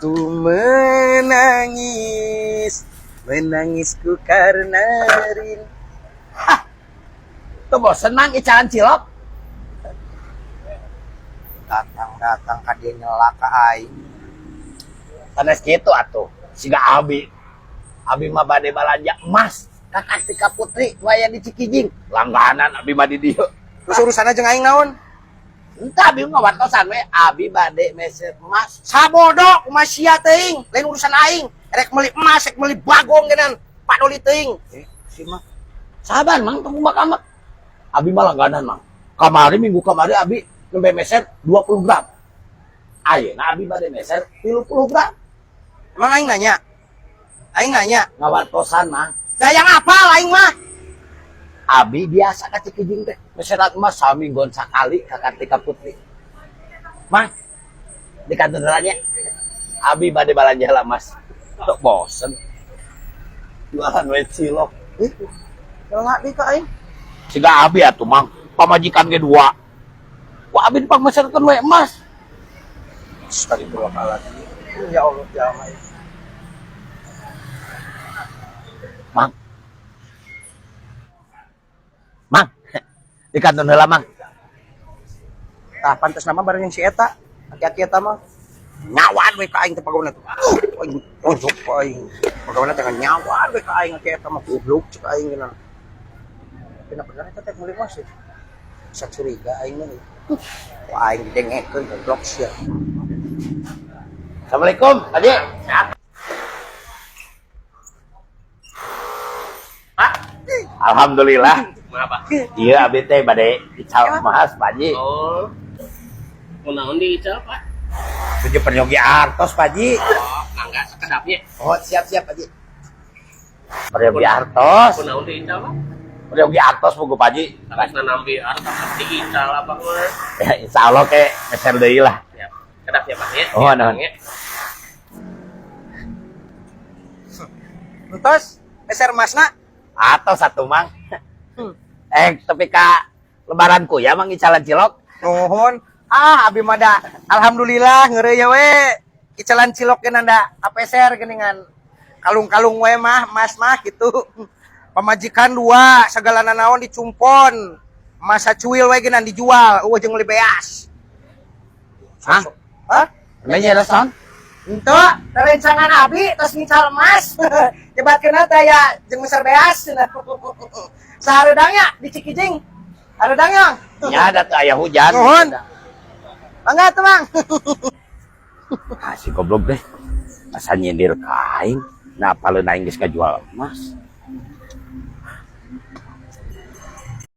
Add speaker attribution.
Speaker 1: Ku menangis, menangisku karena rindu.
Speaker 2: Ah, tuh bosen, Mang, icalan cilok.
Speaker 1: Datang-datang ka dieu nyela ka aing.
Speaker 2: Sanes kitu atuh. Siga abi. Abi mah bade balanja emas ka Kartika Putri waya di Cikijing. Langganan abi mah di dieu.
Speaker 1: Terus urusanna jeung aing naon?
Speaker 2: Entah, abi ngawartosan we, abi bade meser emas.
Speaker 1: Sabodo kumaha sia teuing, lain urusan aing. Rek meuli emas, rek meuli bagong geunan. Padoli teuing.
Speaker 2: Eh, si mah. Sabar, Mang, tunggu mak. Abi mah langganan, Mang. Kamari, minggu kamari, abi nembe meser 20 gram. Ayeuna abi bade meser 30 gram.
Speaker 1: Emang aing nanya? Aing nanya.
Speaker 2: Ngawartosan, Mang.
Speaker 1: Dayang apal aing mah.
Speaker 2: Abi biasa ka Cikijing teh. Meseran emas saminggon sakali ka Kartika Putri. Mang, di kantor nya. Abi bade balanja lah, Mas. Tuh bosen. Jualan we cilok.
Speaker 1: Ih, nyela deui ka aing.
Speaker 2: Siga abi atuh, Mang. Pamajikan ge dua. Wah, abi dipangmeserkeun we emas.
Speaker 1: Astagfirullahaladzim. Ya Allah, ya Allah.
Speaker 2: Mang. Mang. Di kantor heula, Mang.
Speaker 1: Tah, pantes nama bareng yang si eta. Aki-aki eta mah. Nyawaan we ka aing teh pagawna tuh. Aing tonjok ka aing. Pagawna teh nyawaan we ka aing, aki eta mah goblok cek aing geuna. Tapi bener eta teh meuli emas ya. Bisa curiga aing mah. Wah, aing didengekeun, goblok sia.
Speaker 2: Assalamualaikum, Haji.
Speaker 3: Pak,
Speaker 2: Alhamdulillah.
Speaker 3: Kenapa?
Speaker 2: Iya, abi teh bade ical emas, Pak Haji.
Speaker 3: Oh. Mau naon di ical, Pak?
Speaker 2: Tujuh peryogi artos, Pak Haji.
Speaker 3: Oh, mangga sakedapnya.
Speaker 2: Oh, siap-siap, Pak Haji. Peryogi artos.
Speaker 3: Mau naon di ical, Pak?
Speaker 2: Peryogi artos buku, Pak Haji.
Speaker 3: Terus nanambi artos pasti ical apa mah.
Speaker 2: Ya, insya Allah ke meser deui lah.
Speaker 3: Siap. Kedapnya, Pak ya.
Speaker 2: Oh, naon.
Speaker 3: Ya.
Speaker 1: Entos, meser emasna.
Speaker 2: Atau satu, Mang. Eh, tapi ka lebaran ku ya, Mang, icalan cilok.
Speaker 1: Nuhun. Ah, abi mah da alhamdulillah ngeureui we. Icalan cilok ge nanda apeser geuningan. Kalung-kalung we mah, emas mah gitu. Pamajikan dua, segala nanaon dicumpon. Masa cuil we geunan dijual, eueuh jeung meuli beas.
Speaker 2: Hah?
Speaker 1: Hah?
Speaker 2: Emangnya ada son?
Speaker 1: Henteu, rerencangan abi tos ngical emas. Nyebatkeun teh ya jeung meser beas cenah. Sahareudangnya di Cikijing. Hareudangnya.
Speaker 2: Ya, ada tuh aya hujan.
Speaker 1: Nuhun. Mangga tuh, Mang.
Speaker 2: Ah, si goblok deh. Asa nyindir ka aing. Nah, paleun aing geus kajual emas.